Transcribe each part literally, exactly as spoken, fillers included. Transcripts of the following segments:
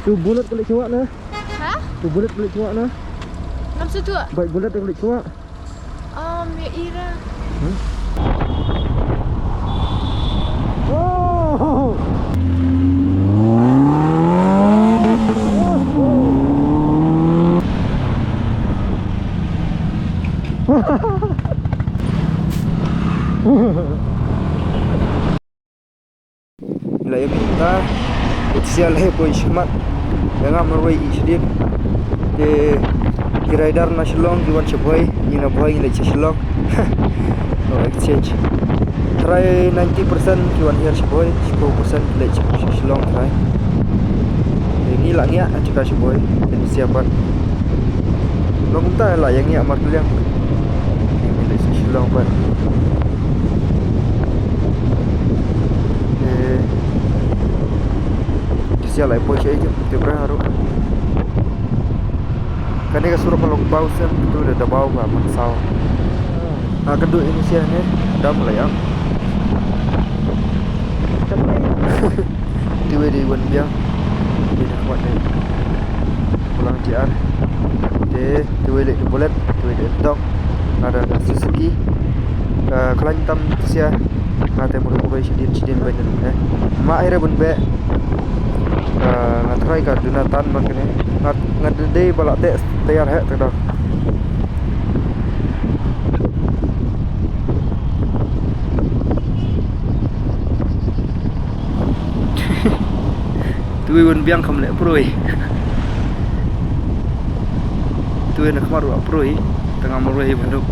Tu bullet ka leit shuwa na. Ha? Tu bullet ka leit shuwa na. Ngam shu tuh. Bike bullet ka leit shuwa. Um, ya ira. Hmm? Oh! Ngi la ïa mynta, ïa sha la ïa poi shakhmat. Ïa nga marwei i sha dien. Te ki rider na Shillong ki wan sha Bhoi, ngi na Bhoi ngi leit sha Shillong. No exchange. Trai ninety percent ki wan hiar sha Bhoi, shiphew percent ki leit sha Shillong trai. Te ngi la ngiah ha jaka sha Bhoi, te ngi sha pat. Long kumta la ïa ngiah markylliang. Te ngi leit sha Shillong pat. Eh, te sha lai poi sha ejep te bra haru. Kane ka surok ka long baw sem tu da da baw ka man saw. Ha ka du ini sha ne dam la ïa. Te wei dei wan biang. Te da kwat dei. Pulang G R. Te te wei leh bullet, te wei leh dog. Ada da Suzuki. Ka klan tam sia. Nga te muru muru shidin shidin bai ne. Ma ere bun be. Ka nga try ka duna tan man kane. Nga nga dei bala de tayar he te da. Tui wan biang kam leh prui. Tui na kamar wa prui. Tengah marwei banduk.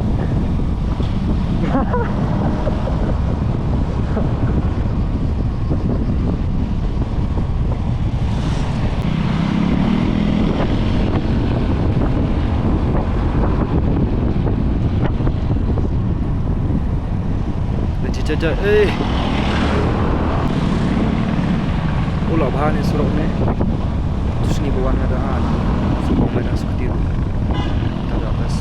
Cha cha cha, eh. Ula bha ne surok ne. Tus ni bawan ada ah. Surok mai da scooty. Tada bas.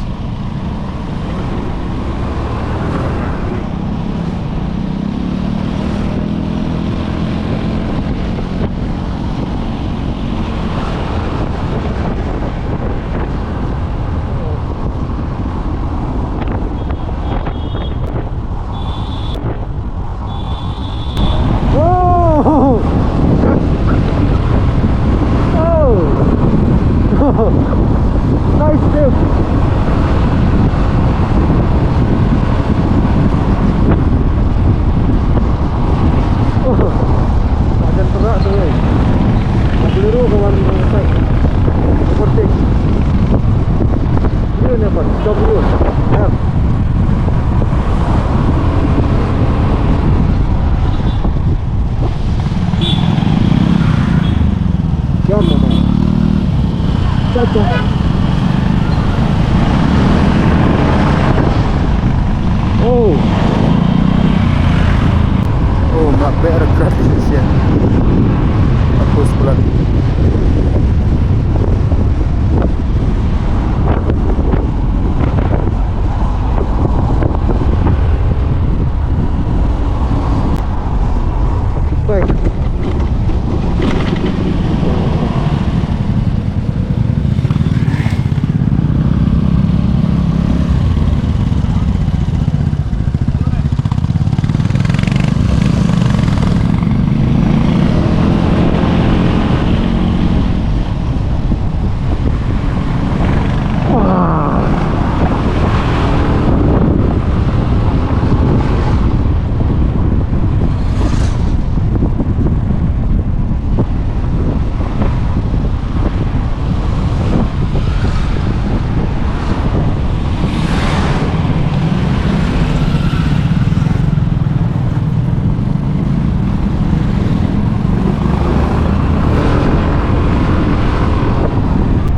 Oh! Oh! Nice dip! Oh! Makan perak tu, eh. Aku liru kawan, overtake. Dia ni apa? Stop dulu. Ya. Jom, Mama. Caca. Oh. Oh, mak ber gratis ya. Aku sebulan. Bye.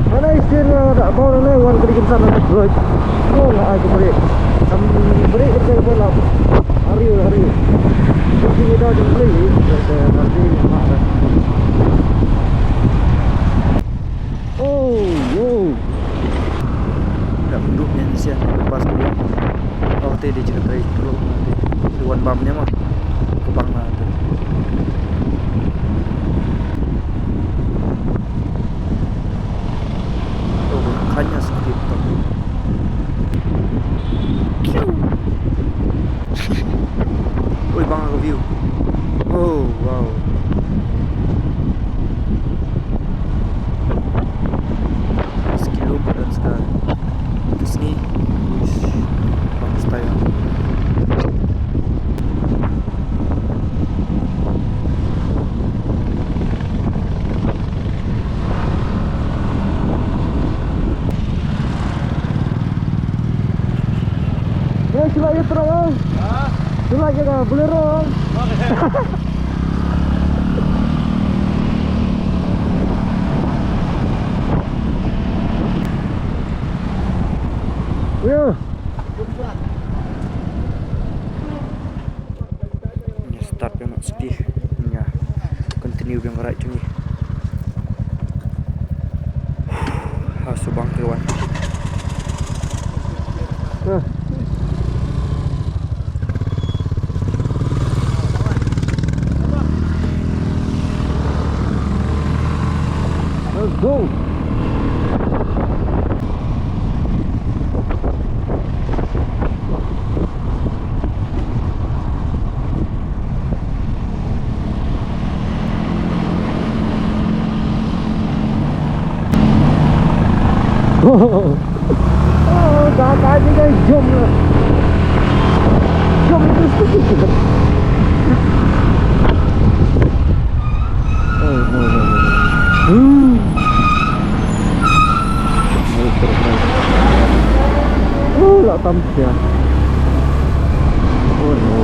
Hana isien nga da bor le wan kri kim san na bloit. Ko la ai ko brek. Sam brek ke ko la. Hari hari. Ko ni da jong le. Hari ma da. Oh, wow. Dah menduk ni sian lepas tu. Kau tadi je kata itu nanti. Tuan bam ni mah. Kebang lah tu. Sila ïa trok, eh. Sila ïa ka Bolero. Ïa. Ngi start biang noh siti. Ngi continue biang ka ride jong ngi. Ha, subang te wan. Let's go. Oh, ka, ka, ka jom lah. Jom itu sedikit. Oh, no, no, no, no. Hmm. Oh, la tam sia. Oh, no.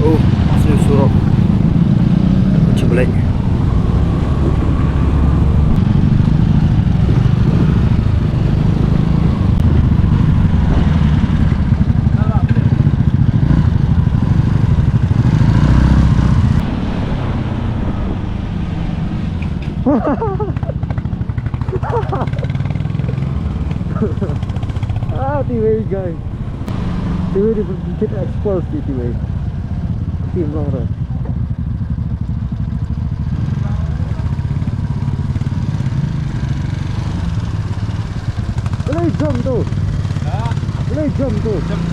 Oh, sini surok. Kunci belek. Ah, tiwei guys. Tiwei di kit expose di tiwei. Tim long ro. Boleh jump tu. Ha? Boleh jump tu. Jump.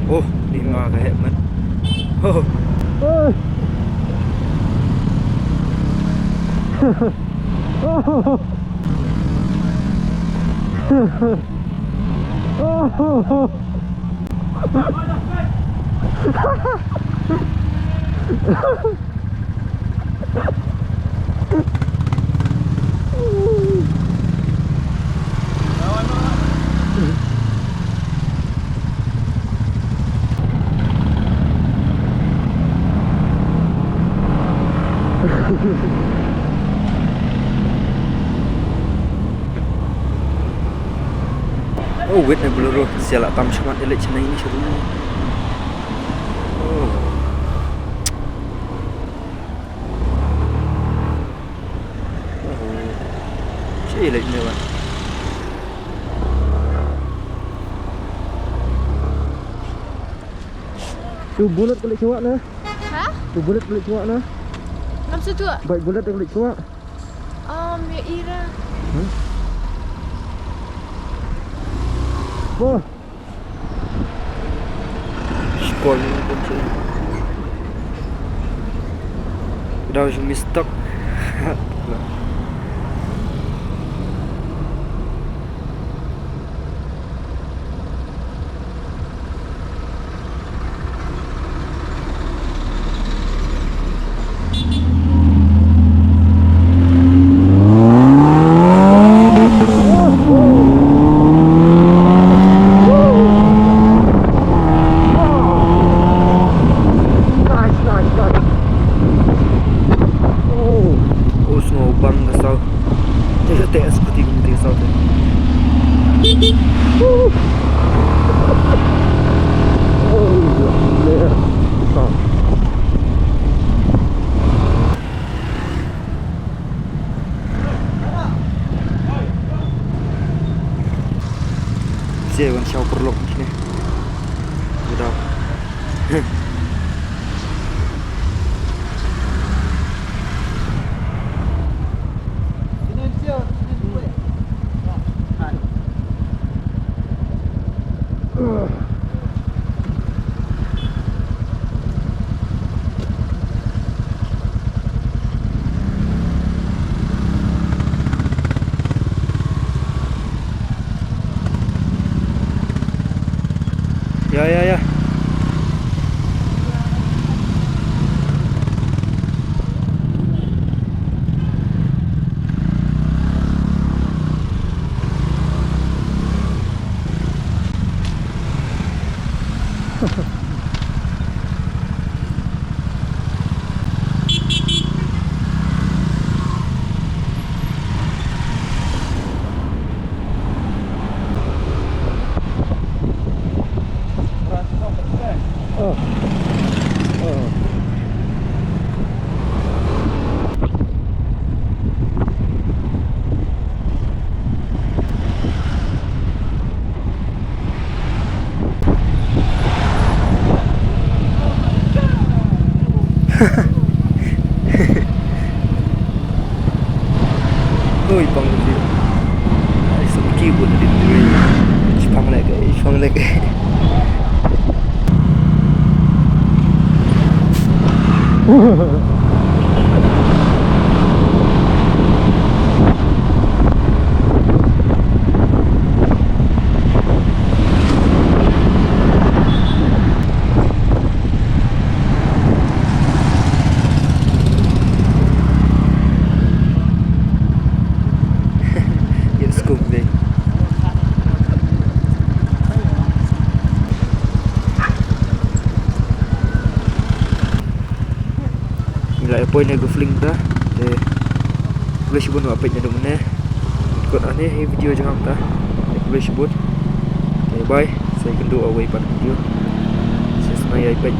Oh, ni ma ka heh man. Oh. Oh. Oh, wait, eh, Bolero. Sia lah tam shamat elek chennai ni sharum. Oh. Oh. Sia elek ni wan. Tu bullet kali cuak na. Ha? Tu bullet kali cuak na. Nam setu. Baik bullet kali cuak. Um, ya ira. Hmm? Wah. Skor ni pun sih. Dah ujung mistak. Nice, nice, nice. Oh. Oh, sngewbang ka saw. Te, te, scooty kumta ka saw te. Oh, yeah. Sia wan shaw paralok ni sini. Oi, pang di. Ai, sum ki bu di di. Chipang lek, chipang lek. Yes, kumne. Ngi la ïa poi na Gufling ta. Te khublei shibun ba peit naduh mynne. Kut ane hi video jong nga ta. Te khublei shibun. Te bye. Sa ïakynduh ha kawei pat video. Sa sngewbha ïa peit.